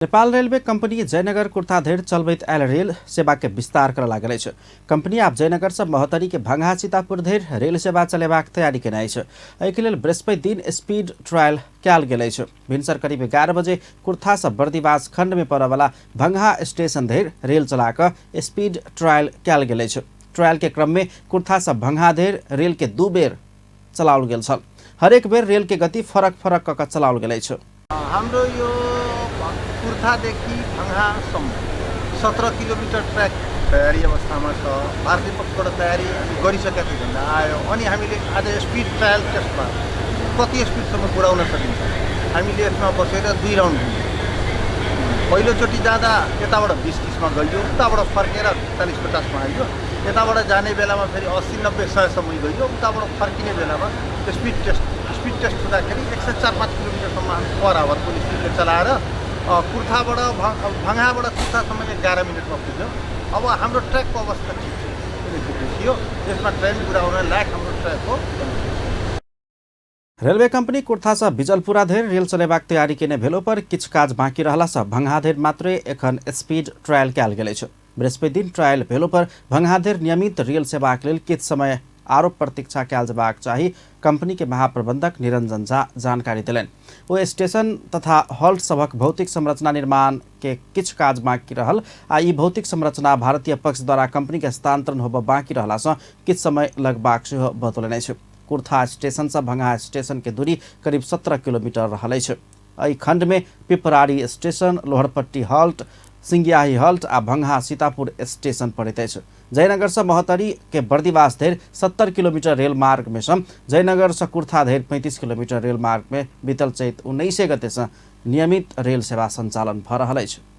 Nepal railway company Jaynagar Kurtha धरि चलबैत आयल रेल सेवा के विस्तार करऽ लागल अछि। कंपनी आब जयनगर सँ महोत्तरी के भंगहा सीतापुर धरि रेल सेवा चलेबाक तैयारी केने अछि। एहिके लेल बृहस्पति दिन स्पीड ट्रायल कयल गेल अछि। भिनसर करीब 11 बजे कुर्था सँ बर्दिवास खंड में पड़य वाला भंगहा स्टेशन धरि रेल चला कऽ स्पीड ट्रायल कयल गेल अछि। ट्रायल के क्रम में कुर्था सँ भंगहा धरि रेल के 2 बेर चलाओल गेल छल। हरेक बेर रेल के गति फरक फरक कऽ कऽ चलाओल गेल अछि। हाम्रो यो कुर्थादेखि भङ्गासम्म 17 किलोमिटर ट्र्याक तयारी अवस्थामा छ। भारतीय पक्षबाट तयारी गरिसकेका थियो भन्दा आयो। अनि हामीले आज स्पिड ट्रायल टेस्टमा कति स्पिडसम्म कुदाउन सकिन्छ, हामीले यसमा बसेर 2 राउन्ड घुम्यौँ। पहिलोचोटि जाँदा यताबाट 20-30 गइयो, उताबाट फर्केर 40-50 आइयो। यताबाट जाने बेलामा फेरि 80-90 100सम्म गइयो। उताबाट फर्किने बेलामा स्पिड टेस्ट हुँदाखेरि 104-5 किलोमिटरसम्म हामी पर आवरको स्पिडले चलाएर कुर्थाबाट भङ्गाबाट कुर्थासम्म 11 मिनटमा पुग्यौँ। अब हाम्रो ट्र्याकको अवस्था ठिक छ, देखियो यसमा ट्रेन पुऱ्याउन लायक हाम्रो ट्र्याक हो। रेलवे कंपनी कुर्था सँ बिजलपुरा धरि रेल चलेबाक तैयारी केने भेलो पर किछु काज बाँकी रहला सँ भंगहा धरि मात्रै एखन स्पीड ट्रायल कयल गेल अछि। बृहस्पति दिन ट्रायल भेलो पर भंगहा धरि नियमित रेल सेवाक लेल किछु समय आरो प्रतीक्षा कयल जेबाक चाही, कंपनी के महाप्रबंधक निरंजन झा जानकारी देलनि। ओ स्टेशन तथा हॉल्ट सभक भौतिक संरचना निर्माण के किछु काज बाँकी रहल आ ई भौतिक संरचना भारतीय पक्ष द्वारा कंपनी के हस्तांतरण होबऽ बाँकी रहला सँ किछु समय लगबाक सेहो बतौलनि अछि। कुर्था स्टेशन सँ भंगहा स्टेशन के दूरी करीब 17 किलोमीटर रहल अछि। एहि खंड में Piprari station, Loharpatti halt, Singiyahi halt आ भंगहा सीतापुर स्टेशन पड़ैत अछि। जयनगर सँ महोत्तरी के बर्दिवास धरि 70 किलोमीटर रेल मार्ग में सँ जयनगर सँ कुर्था धरि 35 किलोमीटर रेल मार्ग में बीतल चैत 19 गते सँ नियमित रेल सेवा संचालन भऽ रहल अछि।